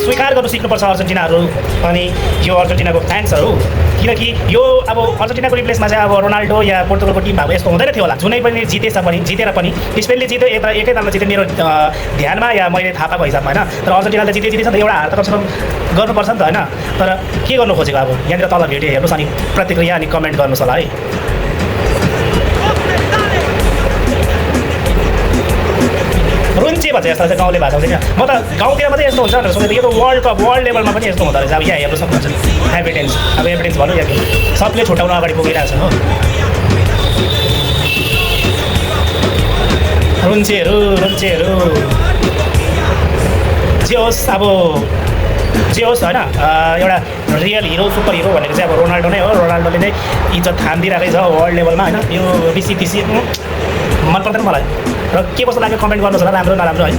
स्वीकार गर्नु सिक्नुपर्छ अर्जेन्टिनाहरू अनि यो अर्जेन्टिनाको फ्यान्सहरू। किनकि यो अब अर्जेन्टिनाको रिप्लेसमा चाहिँ अब रोनाल्डो या पोर्तुगलको टिम भएको यस्तो हुँदैन थियो होला। जुनै पनि जितेर पनि स्पेनले जित्यो एकै दलले जित्यो मेरो ध्यानमा या मैले थाहा पाएको हिसाबमा होइन। तर अर्जेन्टिनाले जितेछ नि त, एउटा हार त कमसेकम गर्नुपर्छ नि त होइन। तर के गर्नु खोजेको अब यहाँनिर तल भेटेँ हेर्नुहोस् अनि प्रतिक्रिया अनि कमेन्ट गर्नुहोस् होला है। रुन्चे भन्छ यसलाई चाहिँ गाउँले भाषा चाहिँ। म त गाउँतिर मात्रै यस्तो हुन्छ भनेर सोचेको, यो त वर्ल्ड कप वर्ल्ड लेभलमा पनि यस्तो हुँदो रहेछ। अब यहाँ हेर्नु सक्नुहुन्छ एभिडेन्स, अब एभिडेन्स भनौँ या सबले छुट्याउन अगाडि पुगिरहेको छ हो। रुन्चेहरू जे होस् अब जे होस् होइन, एउटा रियल हिरो सुपर हिरो भनेको चाहिँ अब रोनाल्डो नै हो। रोनाल्डोले नै इज्जत थामिदिइरहेकै छ वर्ल्ड लेभलमा होइन। यो बिसी मन पर्दैन मलाई। र के कस्तो लाग्यो कमेन्ट गर्नुहोस् होला, राम्रो नराम्रो है।